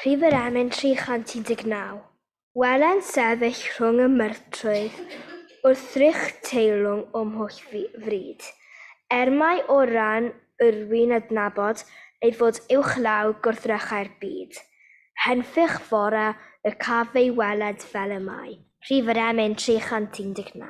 Rhif yr emyn 319. Wele'n sefyll rhwng y myrtrwydd, wrthrych teilwng o'm holl fryd. Er mai o ran yr wy'n adnabod ei fod uwchlaw gwrthrychau'r byd. Henffych fore y caf ei weled fel y mae. Rhif yr emyn 319.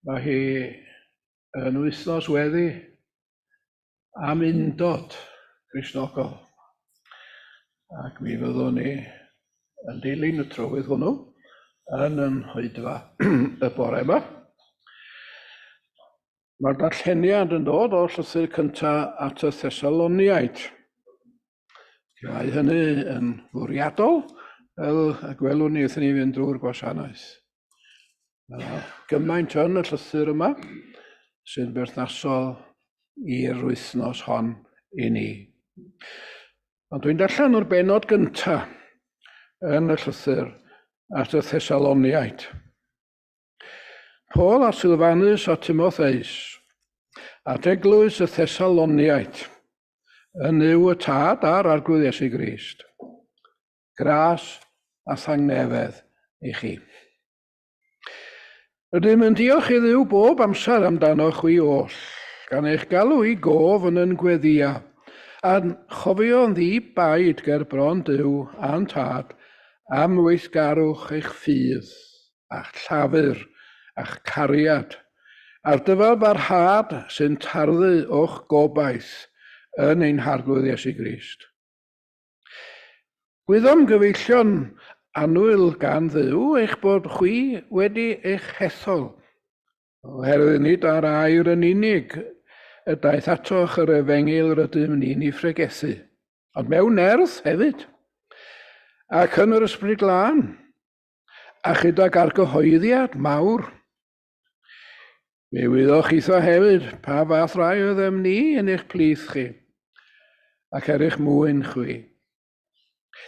Mae hi yn wythnos weddi am undod Gristnogol. Ac mi fyddwn ni yn dilyn y trywydd hwnnw yn yn hoedfa y bore yma. Mae'r darlleniad yn dod o'r llythyr cyntaf at y Thessaloniaid. Mae hynny yn fwriadol, fel y gwelwn ni wrth i ni fynd drwy'r gwasanaeth. Mae gymaint yn y llythyr yma sy'n berthnasol i'r wythnos hon i ni. Ond dwi'n darllen o'r benod gyntaf yn y llythyr at y Thessaloniaid. Paul a Silfanus a Timotheus, at eglwys y Thessaloniaid, yn Nuw y Tad a'r Arglwydd Iesu Grist. Gras a thangnefedd i chi. Rydym yn diolch i Dduw bob amser amdano chwi oll, gan eich galw i gof yn yn gweddia, a'n chofio'n ddi-baid ger bron Duw a'n Tad am weithgarwch eich ffydd a'ch llafur, a'ch cariad, a'r dyfalbarhad sy'n tarddu o'ch gobaith yn ein Harglwydd Iesu Grist. Gwyddom, gyfeillion, annwyl gan Dduw eich bod chwi wedi eich hethol, oherwydd nid ar air yn unig y daeth atoch yr efengyl rydym ni'n ei phregethu, ond mewn nerth hefyd, ac yn yr Ysbryd Glân, a chydag argyhoeddiad mawr. Mi wyddoch chitho hefyd pa fath rai oeddem ni yn eich plith chi, ac er eich mwyn chwi.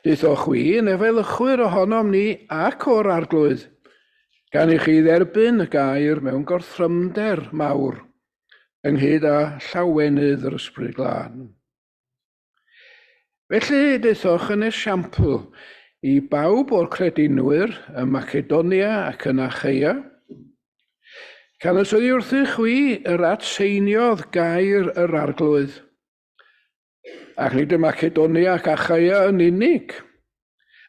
Daethoch chwi yn efelychwyr ohonom ni ac o'r Arglwydd, gan i chi dderbyn y gair mewn gorthrymder mawr, ynghyd â llawenydd yr Ysbryd Glân. Felly daethoch yn esiampl i bawb o'r credinwyr ym Macedonia ac yn Achaia. Canys oddi wrthych chwi yr atseiniodd gair yr Arglwydd, Ac nid y Macedonia ac Achaia yn unig.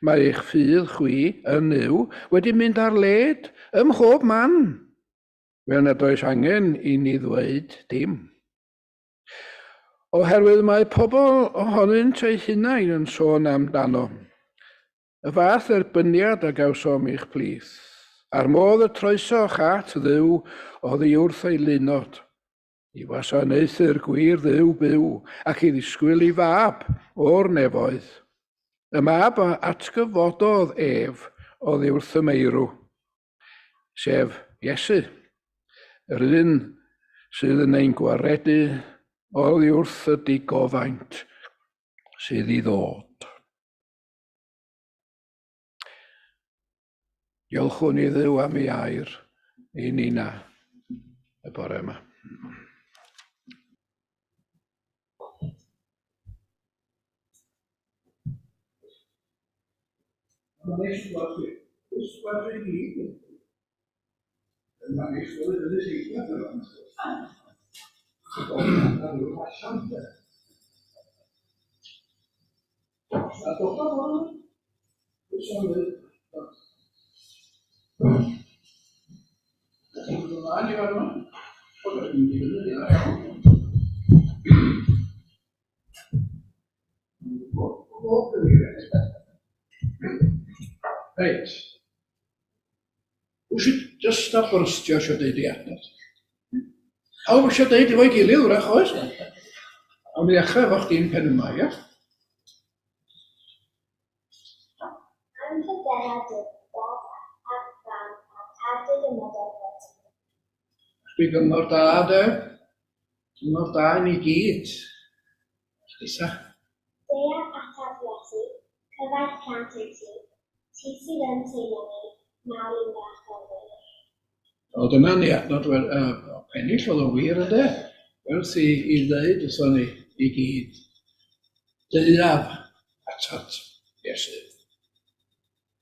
Mae eich ffydd chwi yn Nuw wedi mynd ar led ym mhob man, fel nad oes angen i ni ddweud dim. Oherwydd mae pobl ohonynt eu hunain yn sôn amdano. Y fath dderbyniad a gawsom i'ch plith, a'r modd y troesoch at Dduw oddi wrth ei lunod. I wasanaethu'r gwir Dduw byw ac i ddisgwyl i fab o'r nefoedd. Y mab a atgyfododd ef oddi wrth y meirw, sef Iesu, yr un sydd yn ein gwaredu oddi wrth y digofaint sydd i ddod. Diolchwn i Dduw am ei air i nina y bore yma. Mae'n neis gweld chi. Neis gweld chi gyd. Mae'n neis gweld y gynulleidfa yma. Allan, de. A dod o hwn, Ti'n mynd ymlaen i fan yma? O, da chi'n mynd i fyny, da iawn. Reit. Pwy sydd jyst ar byrstio eisiau deud ei adnod? Pawb eisiau deud efo'i gilydd, wrach, oes? Awn ni ddechrau efo chdi'n pen yma, ia? Anrhydedda dy dad a'th fam, a chad dy gymydog fel ti. Chdi gyngor da, de? Cyngor da i ni gyd. Lisa. Deuaf ataf Iesu, cyfaill plant wyt ti, ti sydd yn teilwng mawl i'n fach fel gwir. O, dyna ni adnod pennill oedd o'n wir, ynde? Werth i, i ddeud wrthon ni i gyd. Deuaf atat, Iesu.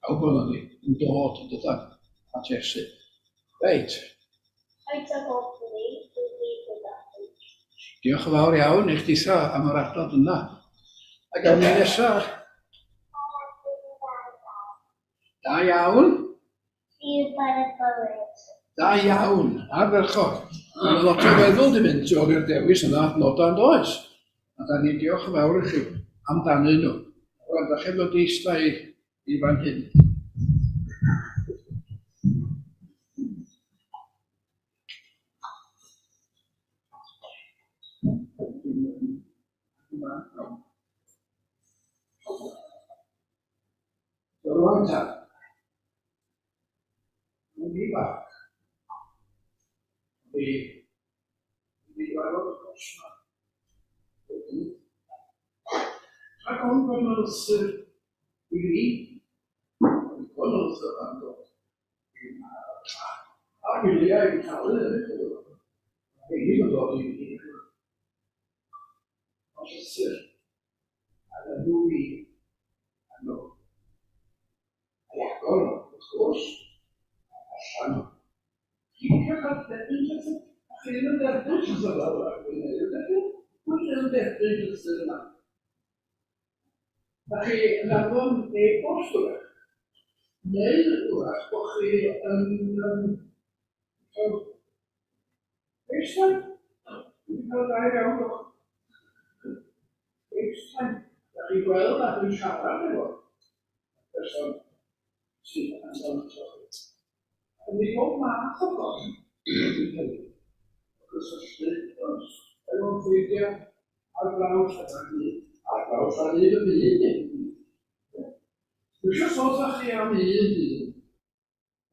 Pawb ohonon ni yn dod yn dydan at Iesu. Reit. Oed o bob bri, yw fi gyda chi. Diolch yn fawr iawn i chditha am yr adnod yna. A gawn ni nesa. Da iawn. Fi yw bara bywyd. Da iawn, ardderchog. Mae lot o feddwl di mynd tu ôl i'r dewis yna adnodau yn does? A da ni'n diolch yn fawr i chi amdanyn nhw. Rwan, da chi'n dod i eistedd i, i fan hyn. Rwan ta. Mae'n i bach. Fi wedi gweld y cosma. Rhag ofn bod yna lythyr i fi, wedi bod yna lythyr am dod i a gwyliau i talu hefyd. Mae rheiny yn dod i fi. Ond llythyr ar enw fi arno. A'i agor o, wrth gwrs, ac allan o. Chi'n cael derbyn llythyr? A chi ddim yn derbyn llythyrau wrach, dwi'n meddwl, ydych chi? Pwy sydd yn derbyn llythyr yma? Da chi yn anfon e-bost wrach? Neu wrach bod chi yn cael FaceTime? Dwi'n cael gair iawn doch. FaceTime. Da chi'n gweld a dwi'n siarad efo person. sydd yn anfon atoch chi. Ac yn bob math o ffordd wedi hynny, o gysylltu, wrth, efo'n ffrindiau ar draws y byd, ar draws ar hyd y byd. Dwi eisiau sôn wrthach chi am un dyn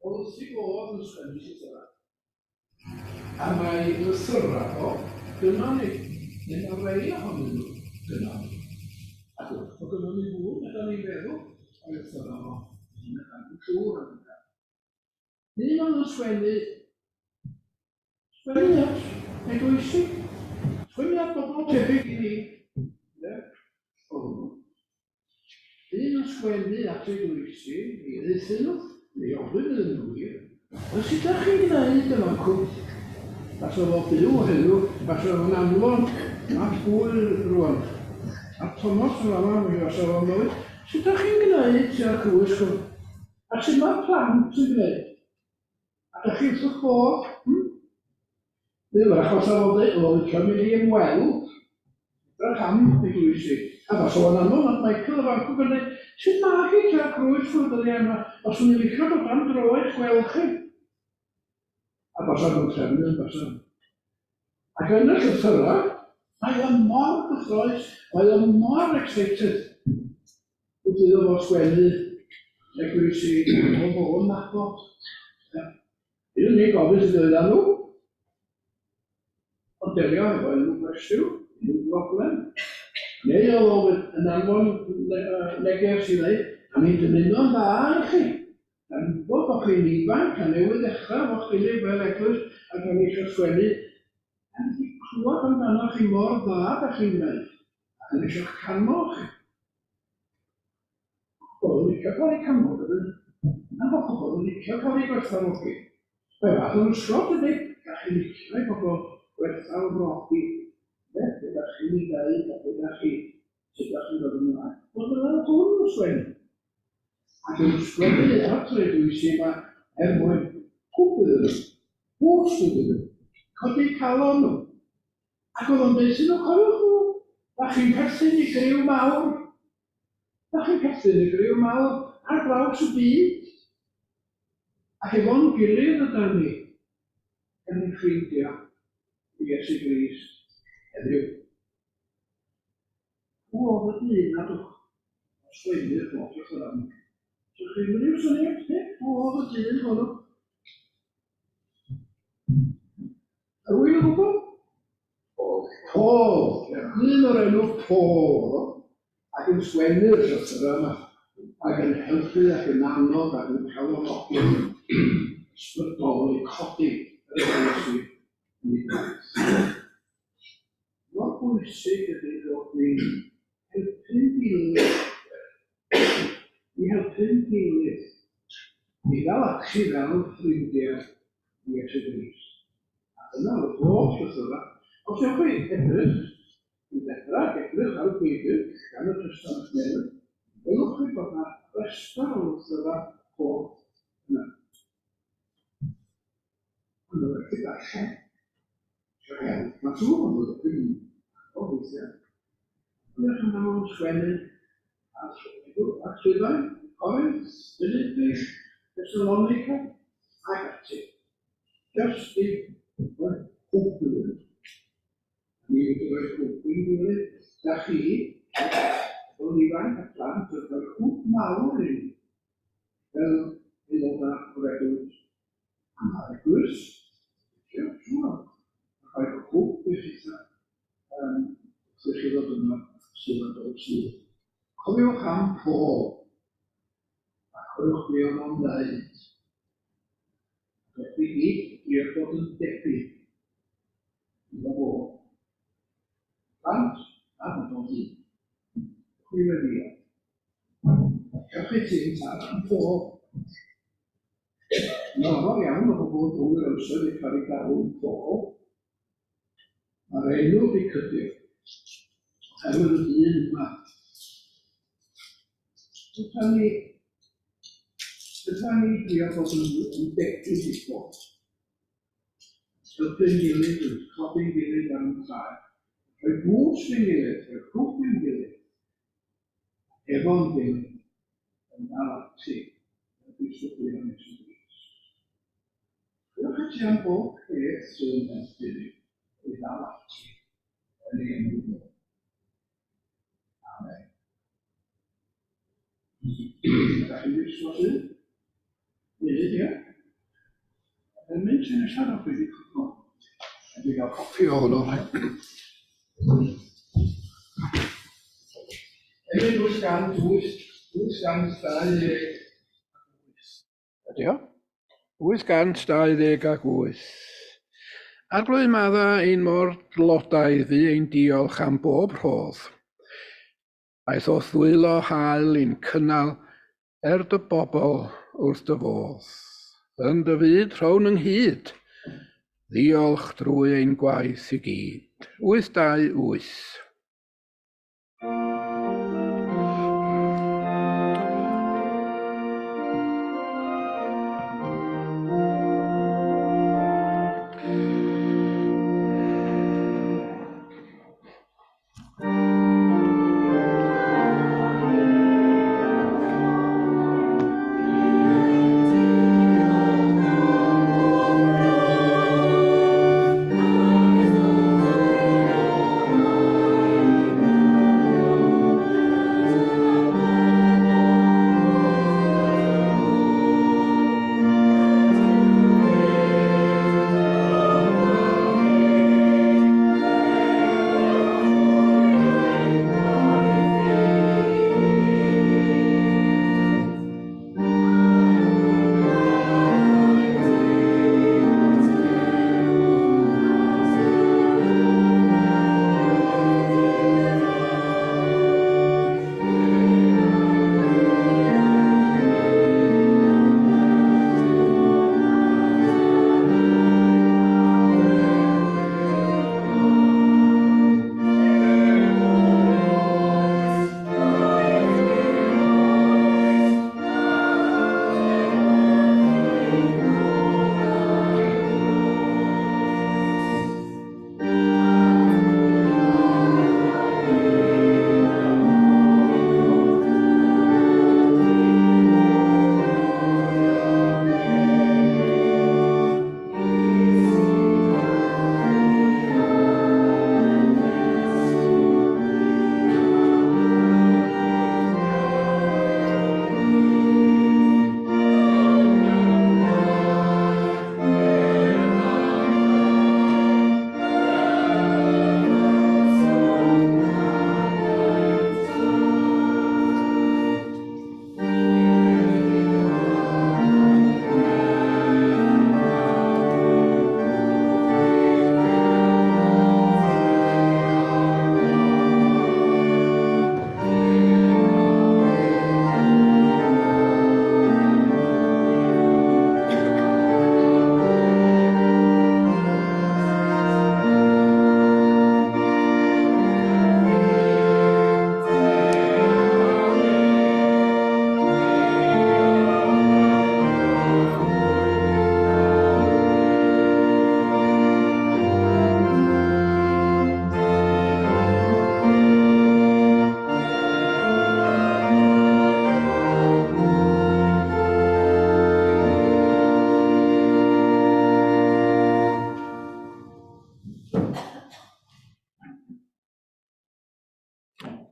oedd wrth ei bodd yn sgwennu llythyrau. A mae lythyrau fo gynnon ni, neu mae rhai ohonyn nhw gynnon ni. Ac wrth bod gynnon ni fwy na da ni'n feddwl o'i lythyrau fo, hynny da ni'n siŵr am hynna. Un oedd yn sgwennu, sgwennu at eglwysi, sgwennu at bobl tebyg i ni, ynde, oedd hwnnw. Un yn sgwennu at eglwysi i ddaethu nhw, neu ofyn iddyn nhw wir, Ond sut dach chi'n gwneud yn fancw? Fasa fo byw heddiw, fasa fo'n anfon at bwy rwan? At Thomas yn fama, mi fasa fo'n gofyn, sut dach chi'n gwneud tua'r crwys hwn? A sut mae'r plant yn gwneud? A dach chi wrth eich bodd? Hmm? Neu wrach fasa fo'n dweud, o, licio mynd i ymweld, edrych am eglwysi. A fasa fo'n anfon at Michael y fancw yn dweud, sut mae hi tua'r crwys hwn dyddiau yma? Os o'n i'n licio dod am dro eich gweld chi. A fasa nhw'n trefnu yn fasa. Ac yn y llythyrau, mae o mor gyffrous, mae o mor excited. Wrth iddo fo sgwennu eglwysi o fo'n nabod. Byddwn ni'n gofyn sut oeddan nhw, ond delio efo unrhyw gwestiwn, unrhyw broblem. Neu oedd o yn anfon neges i ddweud, a ni'n dymuno'n dda i chi. Da ni'n gwybod bod chi'n ifanc a newydd ddechrau efo'ch gilydd fel eglwys ac da ni eisiau sgwennu. Da ni wedi clywed amdano chi mor dda da chi'n gwneud, a da ni eisiau'ch canmol chi. Pobl yn licio cael eu canmol, dydyn? Na, mae pobl yn licio cael eu gwerthfawrogi. Mae fath o'n ysgol, dydy? Da chi'n licio i bobl gwerthfawrogi. Be, be da chi'n ei ddeud a be da chi, sut da chi'n dod ymlaen. Wel, dyna hwn yn sgwennu. Ac yn sgwennu at yr eglwysi yma er mwyn hwb iddyn nhw, boost iddyn nhw, codi calon nhw. Ac oedd o'n deuthyn nhw, cofiwch nhw, da chi'n perthyn i griw mawr. Da chi'n perthyn i griw mawr ar draws y byd. Ac efo'n gilydd ydan ni, gan ni'n ffrindiau i Iesu Grist heddiw. Pw oedd y dyn na dwch? O sgwennu'r holl lythyrau yma. Ydych chi'n mynd i'w syniad? Pw oedd y dyn hwnnw? Rwy'n yn gwybod? Paul. Paul. Un o'r enw Paul. Ac yn sgwennu'r llythyrau yma. Ac yn helpu ac yn annog ac yn calonogi ysbrydoli codi yr eglwysi yn ei gwaith. Mor bwysig ydy bod ni'n helpu'n gilydd. I helpu'n gilydd. I ddal ati fel ffrindiau i Iesu Grist. A dyna oedd holl llythyrau. Os ewch chi edrych, i ddechrau ac edrych ar y Beibl gan y Testament Newydd, welwch chi bod yna restr o lythyrau Paul yna. Ond mae'n werth ei darllen. Eisiau help, mae'n siŵr bod nhw'n dipyn o weithiau. Cofiwch amdano fo'n sgwennu at at Rhufain, Corinth, Philippi, Thessalonica, ac ati. Just i roi hwb iddyn nhw. A ni wedi rhoi hwb i'n gilydd, da chi, pobl ifanc a plant, wedi rhoi hwb mawr i ni, fel aelodau o'r eglwys. A mae'r eglwys, siŵr, siŵr, yn rhoi hwb i chitha wrth i chi ddod yma Sul ar ôl Sul. Cofiwch am Paul, a cofiwch be oedd o'n wneud. Felly i drio bod yn debyg iddo fo. Plant a bobl hŷn. Chwi weddio. Cewch chi ti'n tad am Paul. Mae'n aml iawn o bobl drwy'r amser wedi cael eu galw'n Paul. Mae'r enw wedi cydio oherwydd y dyn yma. Fedra ni, fedra ni drio bod yn, yn debyg i bod. Helpu'n gilydd, yn codi'n gilydd ar yn traed, rhoi bwst i'n gilydd, rhoi hwb i'n gilydd, efo'n gilydd, yn dal ati. disgyblion Iesu Grist. Diolch i ti am bob peth sydd yn helpu ni i ddal ati yn ei enw fo. Amen. Ydych chi'n wisgo sydd? Nid, ie? Yn mynd sy'n allan o beth i cwpl. Dwi'n cael copi o hwnnw. Emyn 808, 828. Ydy o? 828. Arglwydd Madda ein mor dlodaidd fu ein diolch am bob rhodd. Aeth o'th ddwylo hael i'n cynnal er dy bobl wrth dy fodd. Yn dy fyd rhown ynghyd, ddiolch drwy ein gwaith i gyd. 828.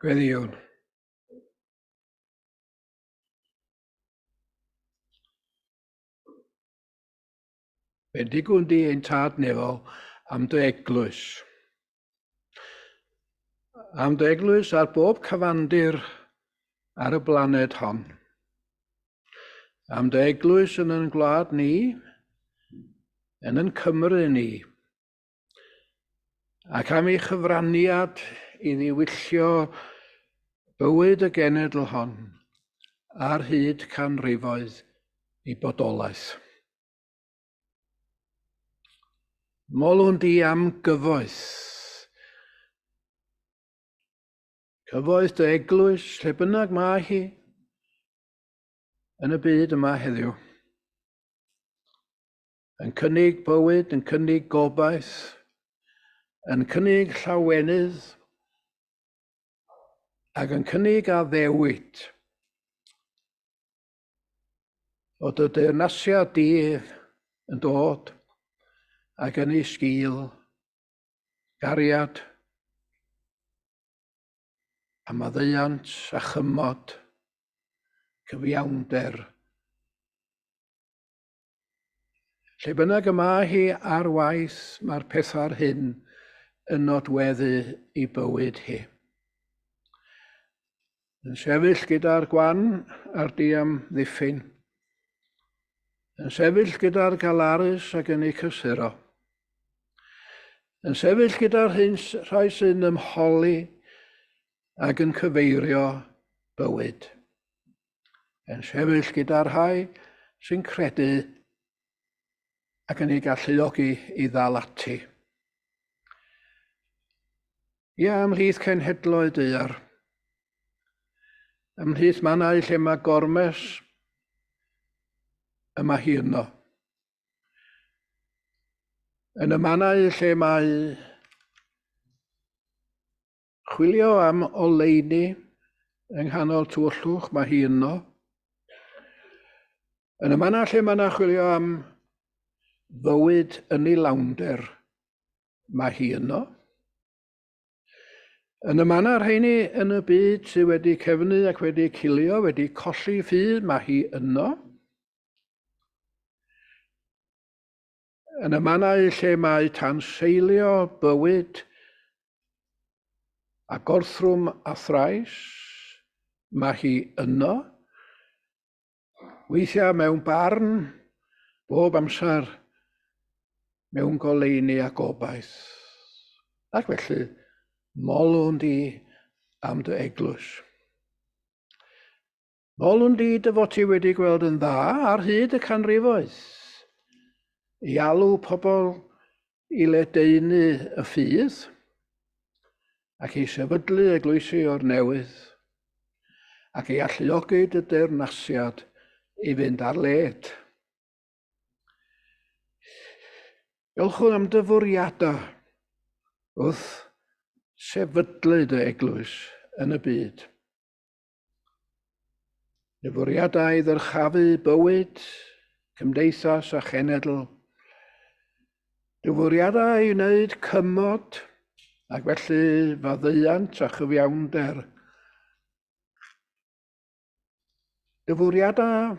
Gweddïwn. Bendigwn di ein tad nefol am dy eglwys. Am dy eglwys ar bob cyfandir ar y blaned hon. Am dy eglwys yn yn gwlad ni, yn yn Cymru ni, ac am ei chyfraniad i ddiwyllio bywyd y genedl hon ar hyd canrifoedd ei bodolaeth. Molwn di am gyfoeth. Cyfoeth dy eglwys, lle bynnag mae hi, yn y byd yma heddiw. Yn cynnig bywyd, yn cynnig gobaith, yn cynnig llawenydd, ac yn cynnig addewid. Fod y deyrnasiad di yn dod ac yn ei sgil gariad a maddeuant a chymod, cyfiawnder. Lle bynnag y mae hi ar waith, mae'r pethau'r hyn yn nodweddu i bywyd hi. Yn sefyll gyda'r gwan a'r diamddiffyn. Yn sefyll gyda'r galarus ac yn eu cysuro. Yn sefyll gyda'r hyn rhai sy'n ymholi ac yn cyfeirio bywyd. Yn sefyll gyda'r rhai sy'n credu ac yn ei galluogi i ddal ati. Ia, ymhlith cenhedloedd daear. Ymhlith mannau lle mae gormes, y mae hi yno. Yn y mannau lle mae chwilio am oleuni yng nghanol tywyllwch, mae hi yno. Yn y mannau lle mae yna chwilio am fywyd yn ei lawnder, Mae hi yno. Yn y mannau rheini yn y byd sydd wedi cefnu ac wedi cilio, wedi colli ffydd, mae hi yno. Yn y mannau lle mae tanseilio bywyd a gorthrwm a thrais, mae hi yno. Weithiau mewn barn, bob amser mewn goleuni a gobaith. Ac felly, molwn di am dy eglwys. Molwn di dy fod ti wedi gweld yn dda ar hyd y canrifoedd i alw pobl i ledaenu y ffydd ac i sefydlu eglwysi o'r newydd ac i alluogi dy deyrnasiad i fynd ar led. Diolchwn am dy fwriadau wrth sefydlu dy eglwys yn y byd. Dy fwriadau i ddyrchafu bywyd, cymdeithas a chenedl. Dy fwriadau i wneud cymod ac felly faddeuant a chyfiawnder. Dy fwriadau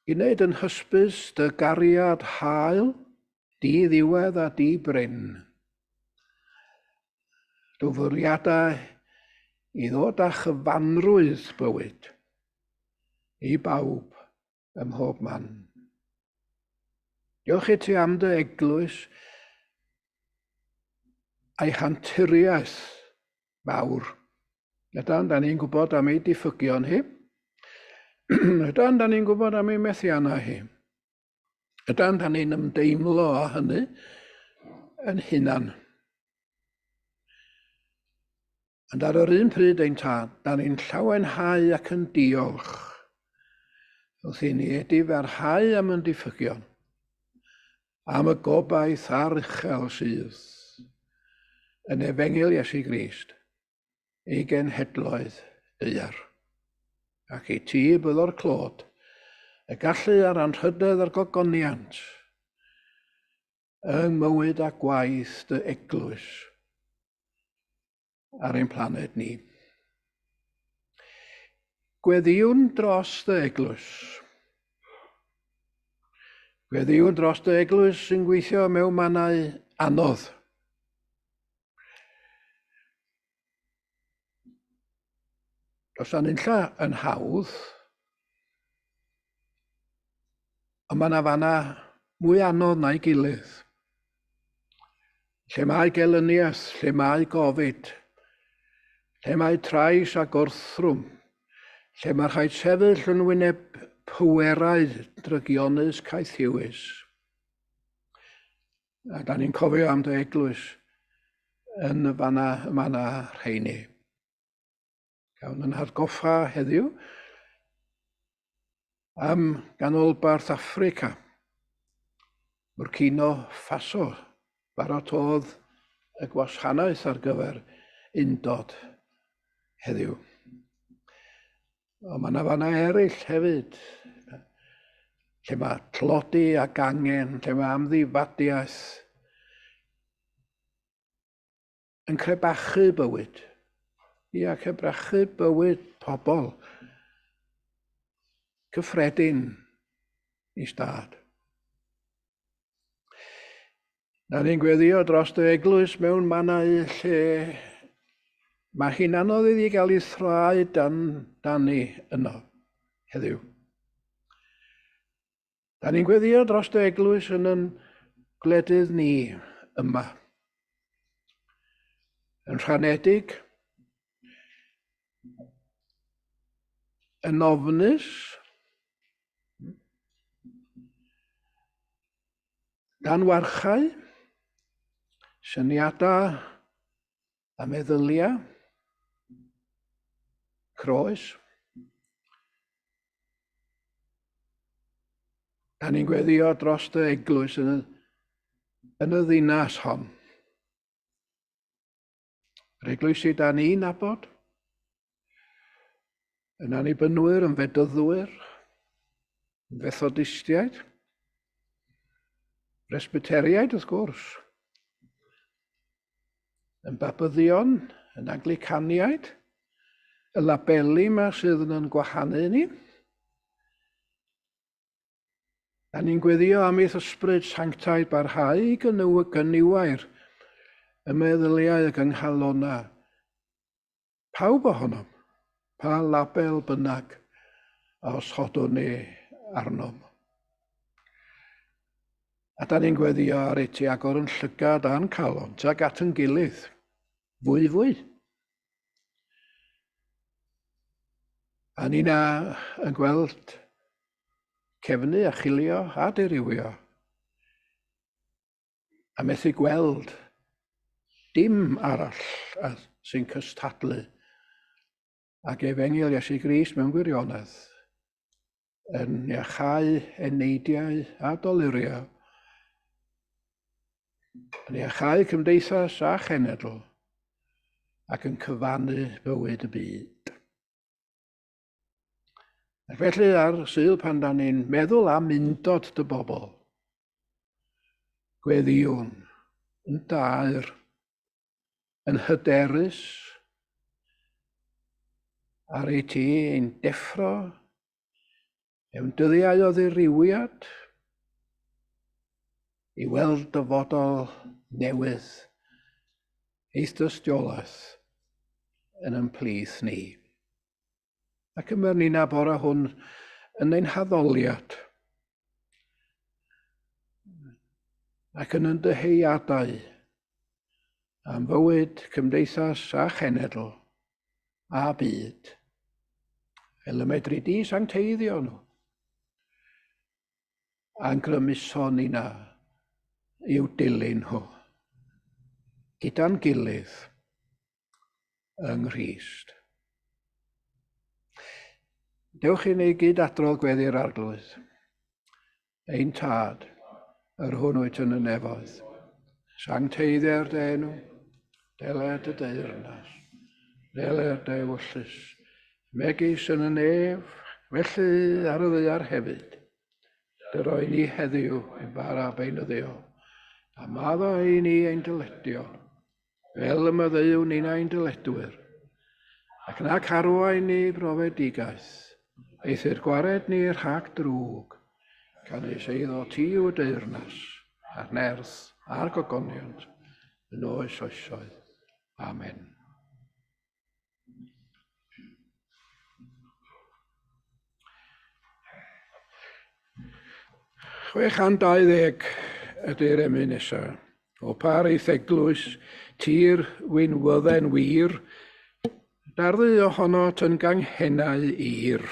i wneud yn hysbys dy gariad hael, di-ddiwedd a di-brin. Dy fwriadau i ddod â chyfanrwydd bywyd i bawb ym mhob man. Diolch i ti am dy eglwys a'i hanturiaeth fawr. Ydan, da ni'n gwybod am ei diffygion hi. Ydan, da ni'n gwybod am ei methiannau hi. Ydan, da ni'n ymdeimlo â hynny yn hunan. Ond ar yr un pryd ein tad, da ni'n llawenhau ac yn diolch wrth i ni edifarhau am yn diffygion, am y gobaith aruchel sydd yn Efengyl Iesu Grist i genhedloedd daear. Ac i ti byddo'r clod, y gallu a'r anrhydedd a'r gogoniant yng mywyd a gwaith dy eglwys ar ein planed ni. Gweddïwn dros dy eglwys. Gweddïwn dros dy eglwys sy'n gweithio mewn mannau anodd. Does na nunlla yn hawdd, ond mae yna fanna mwy anodd na'i gilydd. Lle mae gelyniaeth, lle mae gofid, lle mae trais a gorthrwm, lle mae rhaid sefyll yn wyneb pwerau drygionus caethiwus. A da ni'n cofio am dy eglwys yn y fanna, y manna rheini. Cawn yn hatgoffa heddiw am ganolbarth Affrica, Burkina Faso, baratodd y gwasanaeth ar gyfer undod heddiw. Ond mae yna fannau eraill hefyd. Lle mae tlodi ac angen, lle mae amddifadiaeth yn crebachu bywyd. Ia, crebachu bywyd pobl cyffredin i stad. Na ni'n gweddio dros dy eglwys mewn mannau lle mae hi'n anodd iddi gael ei thraed dan, dani yno heddiw. Da ni'n gweddio dros dy eglwys yn yn gwledydd ni yma. Yn rhanedig, yn ofnus, Dan warchau, syniadau a meddyliau, croes. Da ni'n gweddio dros dy eglwys yn y, yn y ddinas hon. Yr eglwysi da ni'n nabod, yn annibynwyr, yn fedyddwyr, yn fethodistiaid, Presbyteriaid wrth gwrs, yn Babyddion, yn Anglicaniaid, y labeli yma sydd yn gwahanu ni. Da ni'n gweddio am eith ysbryd sanctaidd barhau i gyniwair y meddyliau ac yng nghalona pawb ohonom, pa label bynnag a osodwn ni arnom. A da ni'n gweddio ar i ti agor yn llygad a'n calon tuag at yn gilydd, fwy fwy. A ni'na yn gweld cefnu a chilio a dirywio a methu gweld dim arall sy'n cystadlu ag efengyl Iesu Grist mewn gwirionedd yn iachau eneidiau a doluriau, yn iachau cymdeithas a chenedl, ac yn cyfannu bywyd y byd. Ac felly ar Sul pan da ni'n meddwl am undod dy bobl, gweddïwn yn daer, yn hyderus ar ei ti ein deffro mewn dyddiau o ddirywiad i weld dyfodol newydd eith dystiolaeth yn yn plith ni. Ac yma ni'n bore hwn yn ein haddoliad ac yn yn dyheuadau am fywyd, cymdeithas a chenedl a byd. Fel y medru di sancteiddio nhw. A'n grymuso ni na i'w dilyn nhw. Gyda'n gilydd yng Nghrist. Dewch i ni gyd adrodd gweddi'r Arglwydd. Ein Tad, yr hwn wyt yn y nefoedd, sancteiddier dy enw, deler dy deyrnas, deler dy ewyllys, megis yn y nef, felly ar y ddaear hefyd. Dy roi ni heddiw ein bara beunyddiol, a maddau i ni ein dyledion, Fel y maddeuwn ninnau'n dyledwyr, ac nac arwain ni brofedigaeth, eithr gwared ni rhag drwg, canys eiddo ti yw y deyrnas, a'r nerth, a'r gogoniant, yn oes oesoedd. Amen. 620 ydy'r emyn nesaf. O par eith eglwys, tir winwydden wir, darddu ohonot yn ganghennau ir.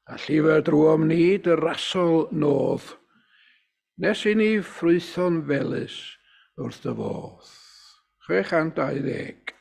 A llifer drwom ni dy rasol nodd, nes i ni ffrwytho'n felys wrth dy fodd. 620.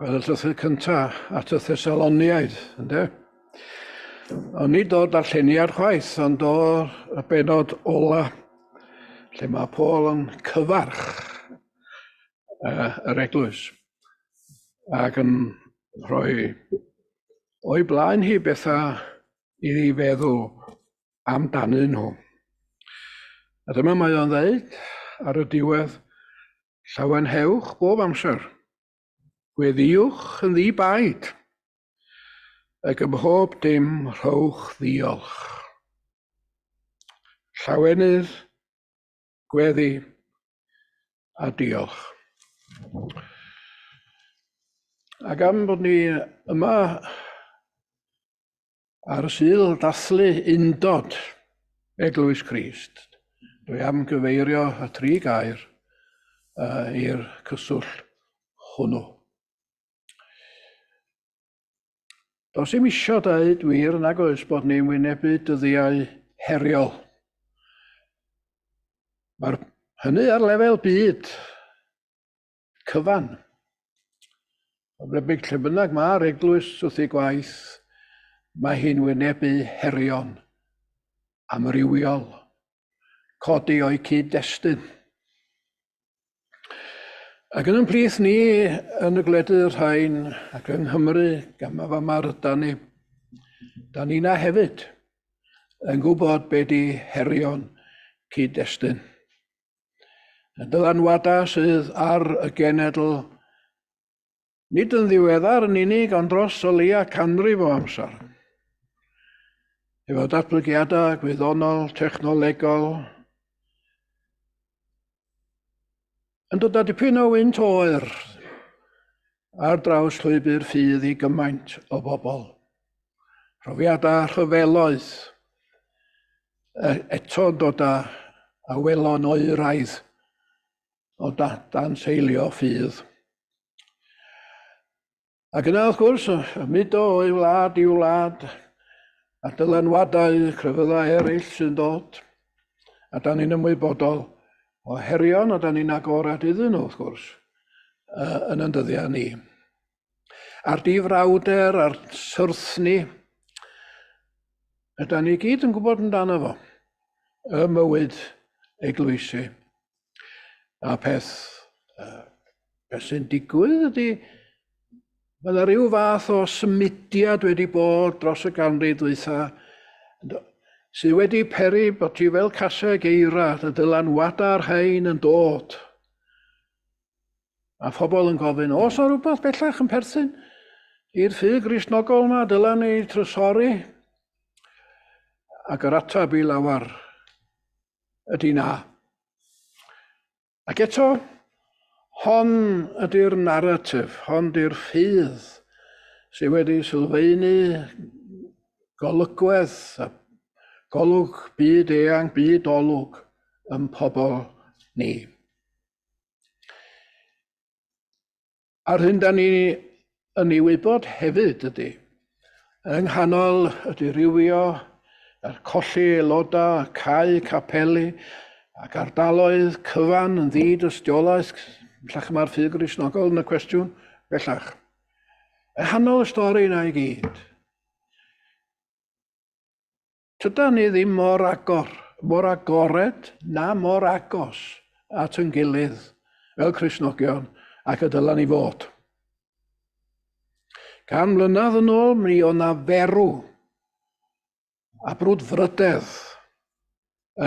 Fel y llythyr cyntaf at y Thessaloniaid, ynde? Ond nid o'r darlleniad chwaith, ond o'r y benod ola, lle mae Paul yn cyfarch yr eglwys ac yn rhoi o'i blaen hi bethau iddi feddwl amdanyn nhw. A dyma mae o'n dweud ar y diwedd, llawenhewch bob amser, gweddïwch yn ddi-baid, ac ym mhob dim rhowch ddiolch. Llawenydd, gweddi a diolch. Ac am bod ni yma ar y Sul dathlu undod Eglwys Crist, dwi am gyfeirio y tri gair i'r cyswllt hwnnw. Does dim isio dweud wir nag oes bod ni'n wynebu dyddiau heriol. Mae'r hynny ar lefel byd cyfan. Mae'n debyg lle bynnag mae'r eglwys wrth ei gwaith, mae hi'n wynebu herion amrywiol, codi o'i cyd-destun. Ac yn ein plith ni yn y gwledydd rhain ac yng Nghymru, gan ma fama rydan ni, da ni na hefyd yn gwybod be di herion cyd-destun. Y dylanwadau sydd ar y genedl, nid yn ddiweddar yn unig, ond dros o leia canrif o amser. Efo datblygiadau gwyddonol, technolegol, yn dod â dipyn o wynt oer ar draws llwybr ffydd i gymaint o bobl. Profiadau rhyfeloedd eto yn dod â awelon oeraidd o danseilio ffydd. Ac yna, wrth gwrs, y mudo o'i wlad i'w wlad, a dylanwadau crefyddau eraill sy'n dod, a da ni'n ymwybodol o herion, a da ni'n agored iddyn nhw, wrth gwrs, yn yn dyddiau ni. A'r difrawder a'r syrthni, yda ni gyd yn gwybod amdano fo, y mywyd eglwysi. A peth, beth sy'n digwydd ydy, mae yna rhyw fath o symudiad wedi bod dros y ganrif ddwytha, sydd wedi peri bod ti fel caseg eira, y dylanwadau'r rhain yn dod. A phobl yn gofyn, oes o rhywbeth bellach yn perthyn i'r ffydd Gristnogol yma, dylan ni trysori? Ac yr ateb i lawer ydy na. Ac eto, hon ydy'r naratif, hon ydy'r ffydd sydd wedi sylfaenu golygwedd a golwg byd eang, byd olwg yn pobl ni. A'r hyn da ni yn ei wybod hefyd ydy, yng nghanol y dirywio, a'r colli aelodau, cau capeli, ac ardaloedd cyfan yn ddi-dystiolaeth, bellach mae'r ffydd Gristnogol yn y cwestiwn, bellach. Yng nghanol y stori yna i gyd, Tydan ni ddim mor agor, mor agored na mor agos at yn gilydd fel Cristnogion ac y dylan ni fod. 100 mlynedd yn ôl, mi oedd na ferw a brwdfrydedd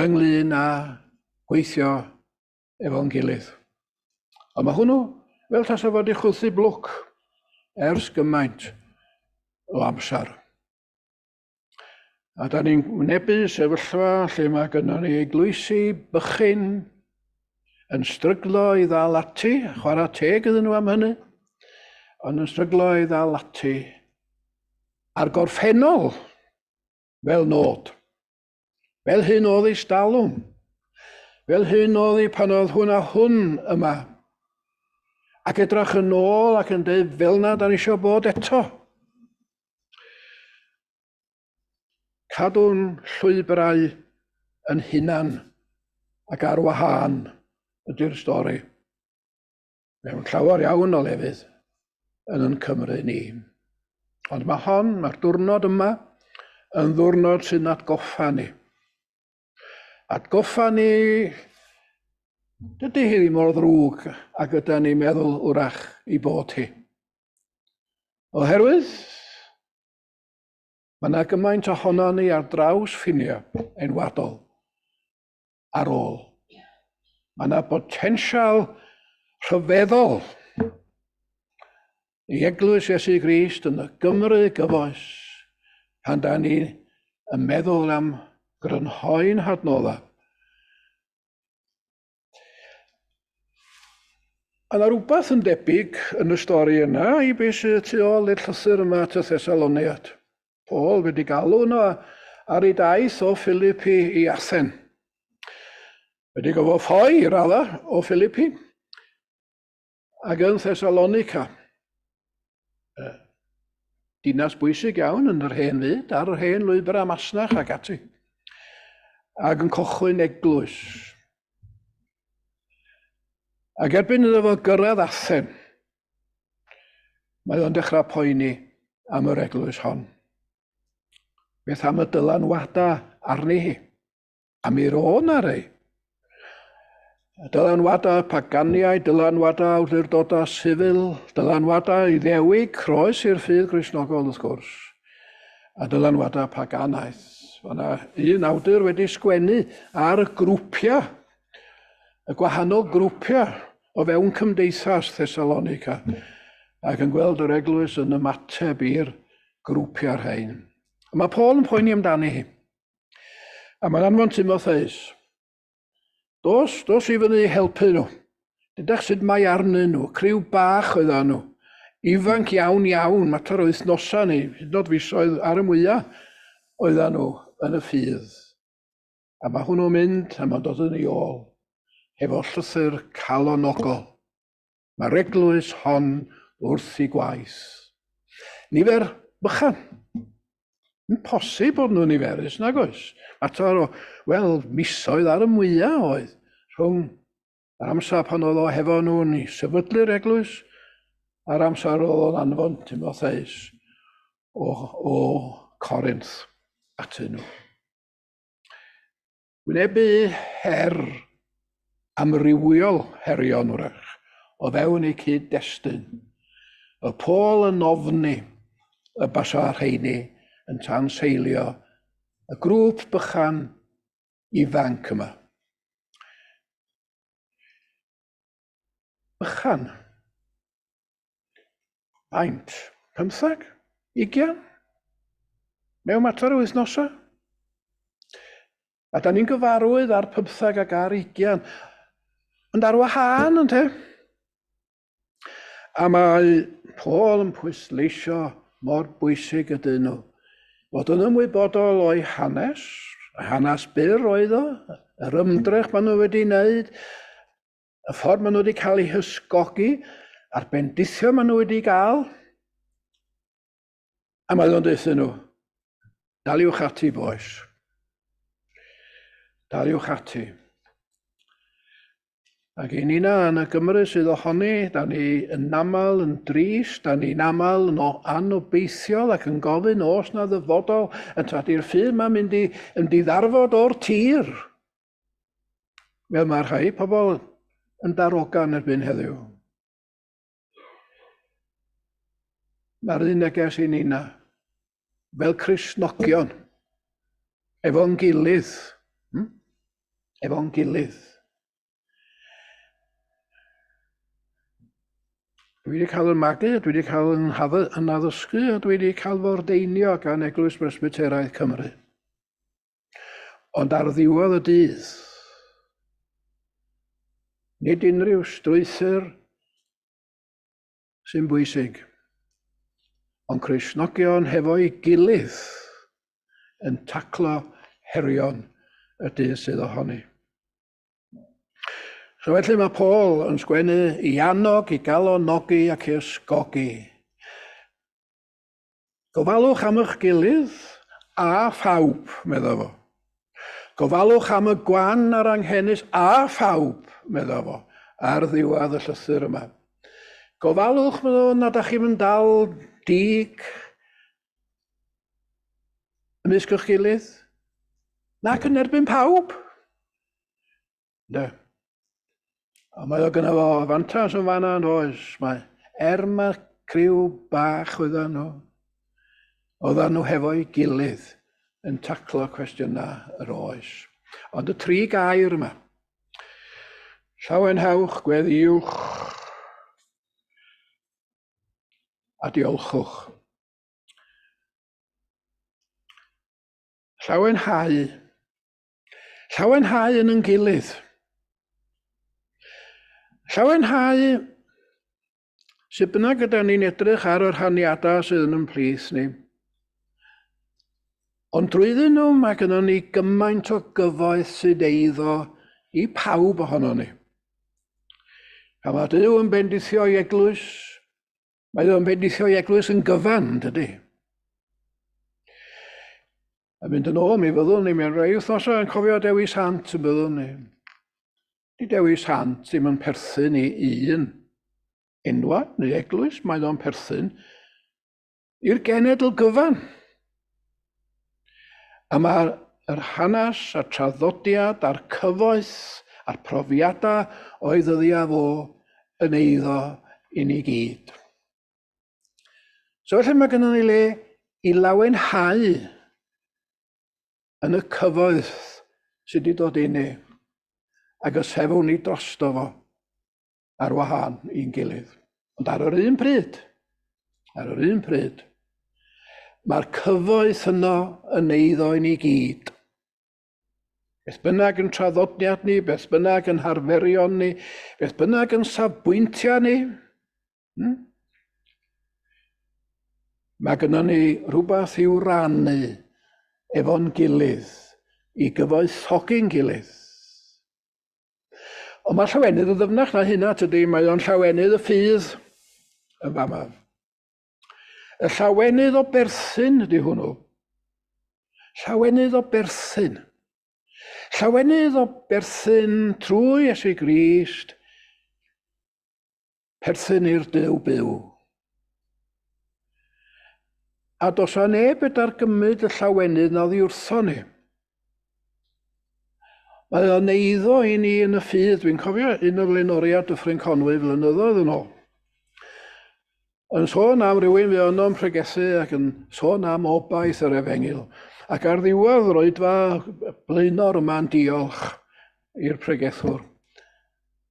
ynglyn â gweithio efo'n gilydd. Ond mae hwnnw fel tasa fod i chwythu blwc ers gymaint o amser. A da ni'n wynebu sefyllfa lle mae gynnon ni eglwysi bychin yn stryglo i ddal ati, chwarae teg iddyn nhw am hynny, ond yn stryglo i ddal ati a'r gorffennol fel nod. Fel hyn oedd ei stalwm. Fel hyn oedd ei pan oedd hwn a hwn yma. Ac edrach yn ôl ac yn dweud fel na da ni eisiau bod eto. Cadw'n llwybrau yn hunan ac ar wahân ydy'r stori. Mewn llawer iawn o lefydd. yn yn Cymru ni. Ond mae hon, mae'r diwrnod yma, yn ddiwrnod sy'n atgoffa ni. Atgoffa ni, dydy hi ddim mor ddrwg ag yda ni'n meddwl wrach i bod hi. Oherwydd, mae yna gymaint ohono ni ar draws ffiniau enwadol ar ôl. Mae yna botensial rhyfeddol i Eglwys Iesu Grist yn y Gymru gyfoes pan da ni yn meddwl am grynhoi'n hadnoddau. A yna rhywbeth yn debyg yn y stori yna i beth sydd tu ôl i'r llythyr yma at y Thessaloniad. Paul wedi galw yno ar ei daith o Philippi i Athen. Wedi gofod ffoi i radda o Philippi ac yn Thessalonica. Dinas bwysig iawn yn yr hen fyd, ar yr hen lwybr a masnach ac ati. Ac yn cochwyn eglwys. Ac erbyn iddo fo gyrraedd Athen, Mae o'n dechrau poeni am yr eglwys hon. Beth am y dylanwadau arni hi? A mi ro'n ar ei. Dylanwadau paganiaid, dylanwadau awdurdodau sifil, dylanwadau Iddewig, croes i'r ffydd Gristnogol wrth gwrs, a dylanwadau paganaeth. Mae yna un awdur wedi sgwennu ar y grwpiau, y gwahanol grwpiau o fewn cymdeithas Thessalonica ac yn gweld yr eglwys yn ymateb i'r grwpiau rhain. A mae Paul yn poeni amdani hi. A mae'n anfon Timotheus. Dos, dos i fyny i helpu nhw. Dydach sut mae arnyn nhw, criw bach oedd nhw. Ifanc iawn iawn, mater o wythnosau neu hyd yn oed fisoedd ar y mwyaf oedden nhw yn y ffydd. A mae hwnnw'n mynd a mae'n dod yn ei ôl hefo llythyr calonogol. Mae'r eglwys hon wrth i gwaith. Nifer bychan. Yn posib bod nhw'n niferus, nag oes? Mater o, wel, misoedd ar y mwyaf oedd rhwng yr amser pan oedd o hefo nhw'n i sefydlu'r eglwys a'r amser oedd o'n anfon Timotheus o, o Corinth atyn nhw. Wynebu her amrywiol herion wrach o fewn eu cyd-destun. Y Paul yn ofni y basa rheini yn tanseilio y grŵp bychan ifanc yma. Bychan. Faint? Pymthag? Ugian? Mewn mater o wythnosau? A da ni'n gyfarwydd ar pymthag ac ar ugian. Ond ar wahân, ynddo? A mae Paul yn pwysleisio mor bwysig ydyn nhw. Fod yn ymwybodol o'i hanes, hanes byr oedd o, yr ymdrech maen nhw wedi wneud, y ffordd maen nhw wedi cael eu hysgogi, a'r bendithio maen nhw wedi gael. A mae o'n deuthyn nhw, daliwch ati, boys. Daliwch ati. Ac i nina yn y Gymru sydd ohoni, da ni yn aml yn drist, da ni'n aml yn anobeithiol ac yn gofyn os na ddyfodol, yn tadi'r ffydd mae'n mynd i, mynd i ddarfod o'r tir. Fel mae rhai pobl yn darogan erbyn heddiw. Mae'r un neges i nina, fel Cristnogion, efo'n gilydd, Efo'n gilydd. Dwi wedi cael yn magu, dwi wedi cael yn, yn addysgu, a dwi wedi cael fy ordeinio gan Eglwys Bresbyteraidd Cymru. Ond ar ddiwedd y dydd, nid unrhyw strwythur sy'n bwysig, ond Cristnogion hefo'i gilydd yn taclo herion y dydd sydd ohoni. So felly mae Paul yn sgwennu i annog, i galonogi ac i ysgogi. Gofalwch am eich gilydd a phawb, medda fo. Gofalwch am y gwan a'r anghenus a phawb, medda fo, ar ddiwedd y llythyr yma. Gofalwch, meddwl, nad ydych chi'n dal dig ymysg eich gilydd, nac yn erbyn pawb. De. A mae o gyda fo fantas yn fanna yn oes. Mae er mae criw bach oedden nhw, oedden nhw hefo'i gilydd yn taclo cwestiynau yr oes. Ond y tri gair yma, Llawenhewch, gweddïwch a diolchwch. Llawenhau. Llawenhau yn yn gilydd. Llawenhau Sut bynnag yda ni'n edrych ar y rhaniadau sydd yn ymhlith ni. Ond drwyddyn nhw mae gennym ni gymaint o gyfoeth sydd eiddo i pawb ohono ni. Pan mae Duw yn bendithio i eglwys, mae o'n bendithio i eglwys yn gyfan, dydy. A mynd yn ôl, mi fyddwn ni mewn rhai wythnosau yn cofio Dewi Sant yn byddwn ni. Di Dewi Sant ddim yn perthyn i un enwad neu eglwys, mae o'n perthyn i'r genedl gyfan. A mae'r yr hanes a'r traddodiad a'r cyfoeth a'r profiadau o'i ddyddiau fo yn eiddo i ni gyd. So felly mae gennym ni le i lawenhau yn y cyfoeth sydd wedi dod i ni, ac y sefwn ni drosto fo ar wahân i'n gilydd. Ond ar yr un pryd, ar yr un pryd, mae'r cyfoeth yno yn eiddo i ni gyd. Beth bynnag yn traddodiad ni, beth bynnag yn harferion ni, beth bynnag yn safbwyntiau ni, Mae gynnon ni rhywbeth i'w rannu efo'n gilydd, i gyfoethogi'n gilydd. Ond mae llawenydd yn ddyfnach na hynna, tydi? Mae o'n llawenydd y ffydd yn fama. Y llawenydd o berthyn ydy hwnnw. Llawenydd o berthyn. Llawenydd o berthyn trwy Iesu Grist Perthyn i'r Duw byw. A does a neb fedar gymryd y llawenydd na oddi wrtho ni. Mae o'n eiddo i ni yn y ffydd. Dwi'n cofio un o flaenoriaid Dyffryn Conwy flynyddoedd yn ôl. Yn sôn am rywun fe yno'n pregethu ac yn sôn am obaith yr efengyl. Ac ar ddiwedd yr oedfa blaenor yma'n diolch i'r pregethwr.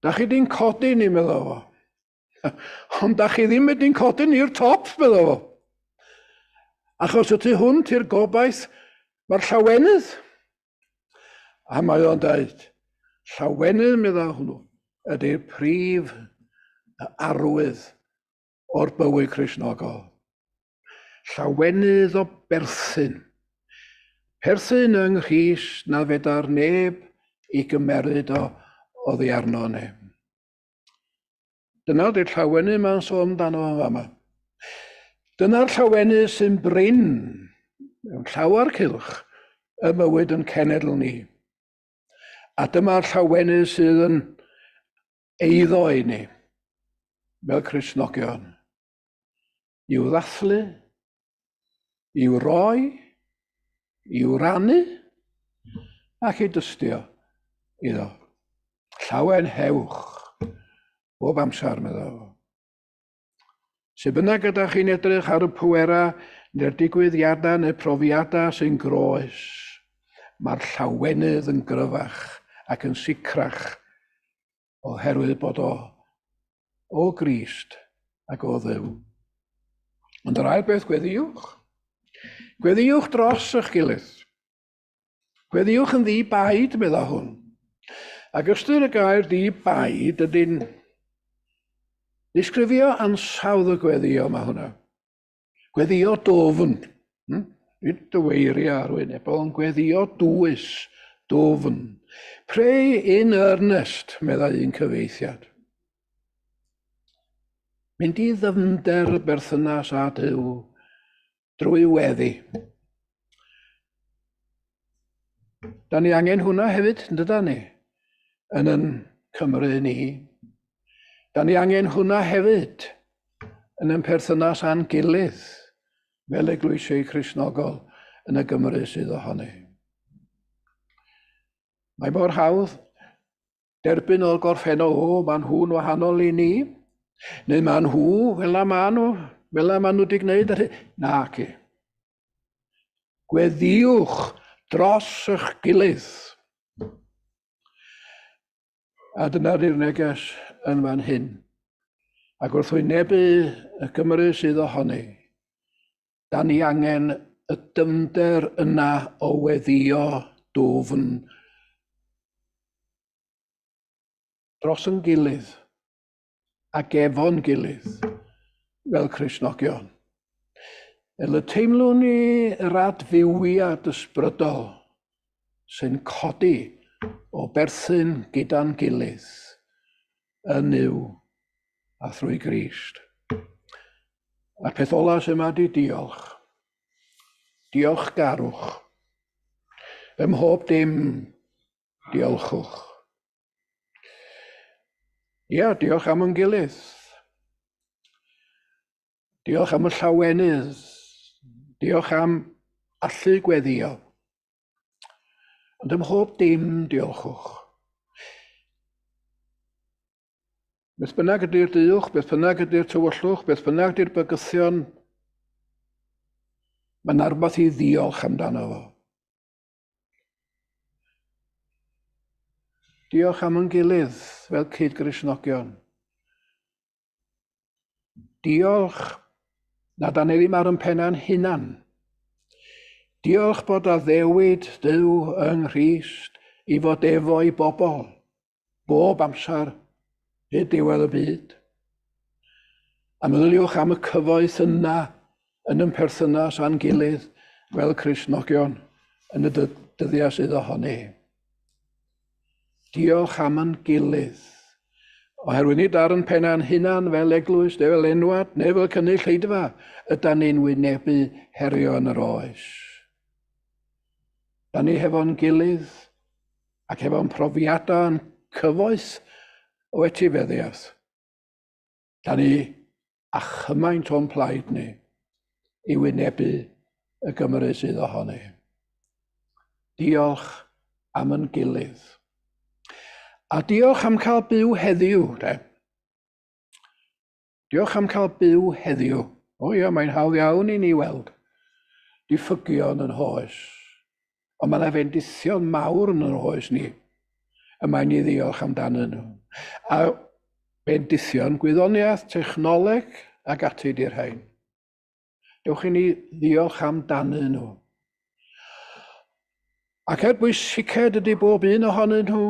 Da chi di'n codi ni, medda fo. Ond da chi ddim wedi'n codi ni i'r top, medda fo. Achos y tu hwnt i'r gobaith, mae'r llawenydd. A mae o'n dweud, llawenydd, medda hwnnw, ydy'r prif arwydd o'r bywyd Cristnogol. Llawenydd o berthyn. Perthyn yng Nghrist na fedar neb i gymeryd o oddi arno ni. Dyna di'r llawenydd mae'n sôn amdano yn fama. Dyna'r llawenydd sy'n brin mewn llawer cylch y mywyd yn cenedl ni. A dyma'r llawenydd sydd yn eiddo i ni fel Cristnogion. I'w ddathlu, i'w roi, i'w rannu ac i dystio iddo. Llawen hewch bob amser, meddwl. Sut bynnag ydych chi'n edrych ar y pwerau neu'r digwyddiadau neu profiadau sy'n groes, mae'r llawenydd yn gryfach ac yn sicrach oherwydd bod o o Grist ac o Dduw. Ond yr ail beth, gweddïwch. Gweddïwch dros eich gilydd. Gweddïwch yn ddi-baid, medda hwn. Ac ystyr y gair di-baid ydy'n disgrifio ansawdd y gweddïo mae hwnna. Gweddïo dwfn. Nid dyweiriau arwynebol, ond gweddïo dwys, dwfn. Pray in earnest, meddai un cyfieithiad. Mynd i ddyfnder y berthynas â Duw drwy weddi. Da ni angen hwnna hefyd, yn dyda ni, yn yn Cymru ni. Da ni angen hwnna hefyd. yn ein perthynas â'n gilydd fel eglwysi Cristnogol yn y Gymru sydd ohoni. Mae mor hawdd derbyn o'r gorffennol, o, maen nhw'n wahanol i ni, neu maen nhw, fel la maen nhw, fel la maen nhw wedi gwneud yr hyn. Naci. Gweddïwch dros eich gilydd. A dyna di'r neges yn fan hyn. Ac wrth wynebu y Gymru sydd ohoni, da ni angen y dyfnder yna o weddïo dwfn dros yn gilydd ac efo'n gilydd fel Cristnogion. Fel y teimlwn ni yr adfywiad ysbrydol sy'n codi o berthyn gyda'n gilydd yn Nuw a thrwy Grist. A'r peth ola sy'n yma di diolch. Diolchgarwch. Ym mhob dim, diolchwch. Ia, diolch am yn gilydd. Diolch am y llawenydd. Diolch am allu gweddio. Ond ym mhob dim, diolchwch. Beth bynnag ydy'r duwch, beth bynnag ydy'r tywyllwch, beth bynnag ydy'r bygythion, mae yna rhywbeth i ddiolch amdano fo. Diolch am yn gilydd fel cyd-Gristnogion. Diolch na da ni ddim ar yn penna'n hunan. Diolch bod addewid Duw yng Nghrist i fod efo'i bobl bob amser hyd diwedd y byd. A meddyliwch am y cyfoeth yna yn yn perthynas â'n gilydd fel Cristnogion yn y dyddiau sydd ohoni. Diolch am yn gilydd. Oherwydd nid ar yn penna'n hunan fel eglwys, neu fel enwad, neu fel cynulleidfa, ydan ni'n wynebu herio yn yr oes. Da ni hefo'n gilydd ac hefo'n profiadau yn cyfoeth o etifeddiaeth. Da ni a chymaint o'n plaid ni i wynebu y Gymru sydd ohoni. Diolch am yn gilydd. A diolch am cael byw heddiw, de. Diolch am cael byw heddiw. O ia, mae'n hawdd iawn i ni weld diffygion yn hoes. Ond mae yna fendithion mawr yn yr oes ni, y mae ni ddiolch amdanyn nhw. A bendithion gwyddoniaeth, technoleg ac ati di'r rhain. Dewch i ni ddiolch amdanyn nhw. Ac er bwysiced ydy bob un ohonyn nhw,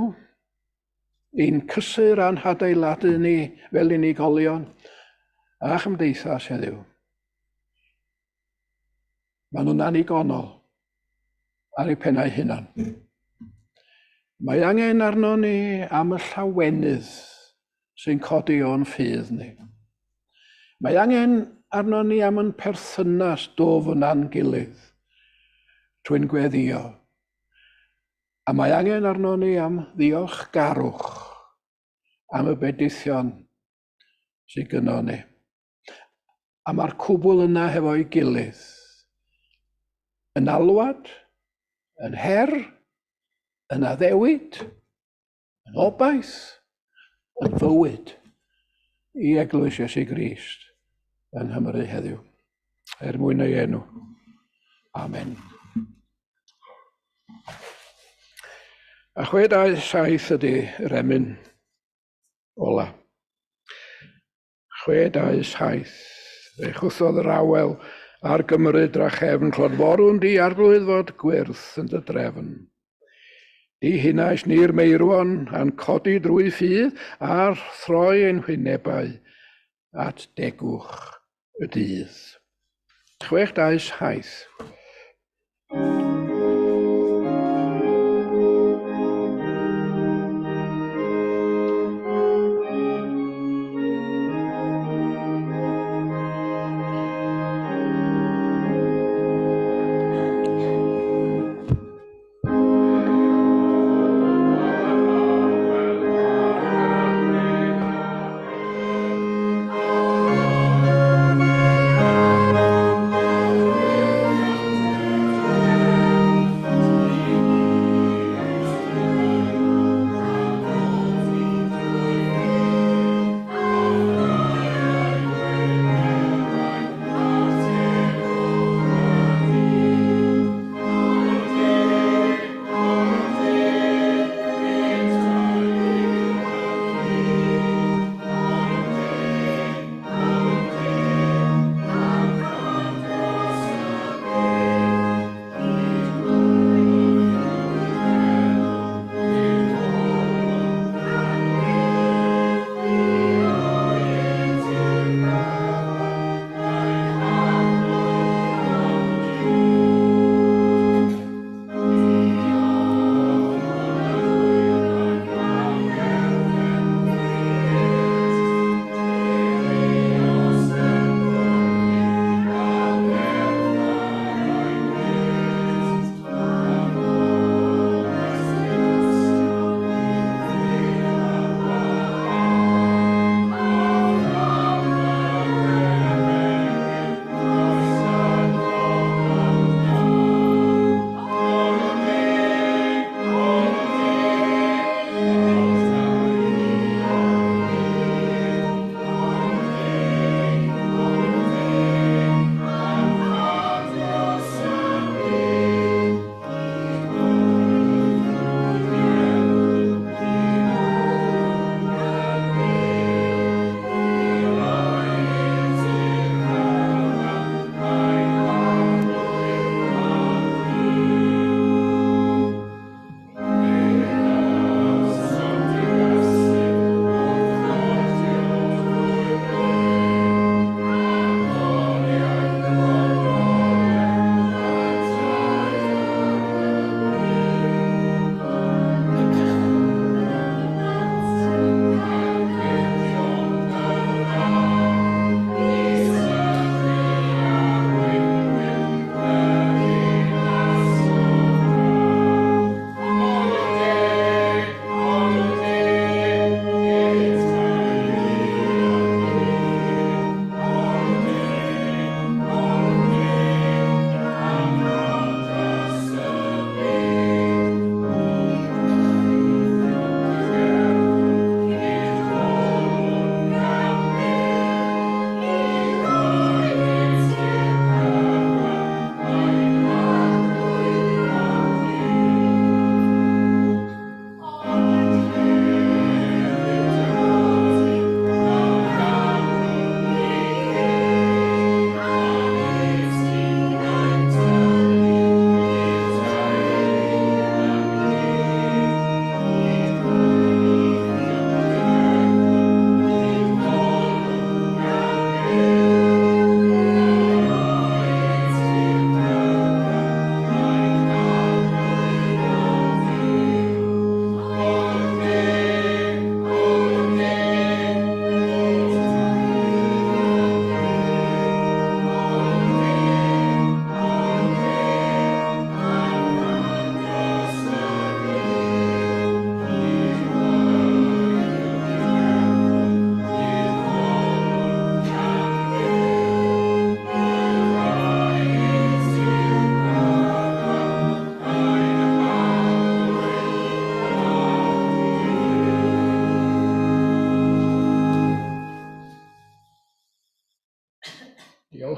i'n cysur a'n hadeiladu ni fel unigolion a chymdeithas heddiw. Maen nhw'n annigonol ar eu pennau hunan. Mae angen arno ni am y llawenydd sy'n codi o'n ffydd ni. Mae angen arno ni am yn perthynas dwfn â'n gilydd trwy'n gweddio. A mae angen arno ni am ddiolchgarwch am y bedithion sydd gynno ni. A mae'r cwbl yna hefo'i gilydd. Yn alwad, yn her, yn addewid, yn obaith, yn fywyd i Eglwys Iesu Grist yng Nghymru heddiw. Er mwyn ei enw. Amen. A 627 ydy yr emyn ola. 627. Fe chwythodd yr awel ar Gymru drachefn, clodforwn di arglwydd fod gwyrth yn dy drefn. Di hunais ni'r meirwon, a'n codi drwy ffydd, a'r throi ein hwynebau at degwch y dydd. 627.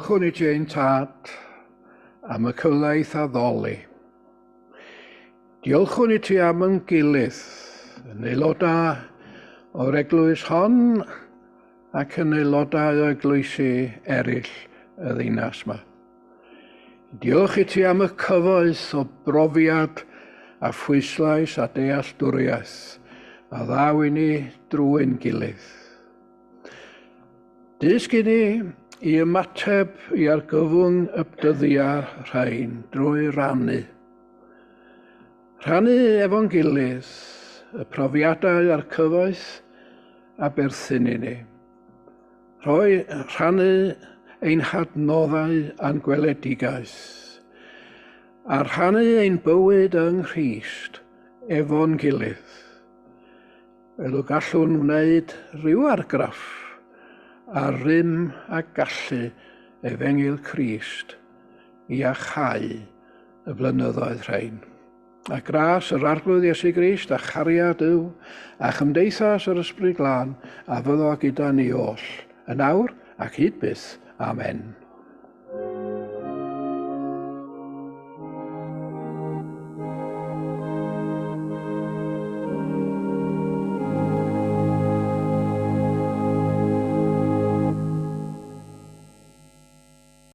Diolchwn i ti ein tad am y cyfle i'th addoli. Diolchwn i ti am yn gilydd, yn aelodau o'r eglwys hon ac yn aelodau o eglwysi eraill y ddinas yma. Diolch i ti am y cyfoeth o brofiad a phwyslais a dealltwriaeth a ddaw i ni drwy'n gilydd. Dysg i ni i ymateb i argyfwng y dyddiau rhain drwy rannu. Rhannu efo'n gilydd y profiadau a'r cyfoeth a berthyn i ni. Rhoi rhannu ein hadnoddau a'n gweledigaeth, a rhannu ein bywyd yng Nghrist efo'n gilydd. Fel y gallwn wneud rhyw argraff ar rym a gallu Efengyl Crist i iachau y blynyddoedd rhain. A gras yr Arglwydd Iesu Grist a chariad Duw a chymdeithas yr Ysbryd Glân a fyddo gyda ni oll, yn awr ac hyd byth. Amen.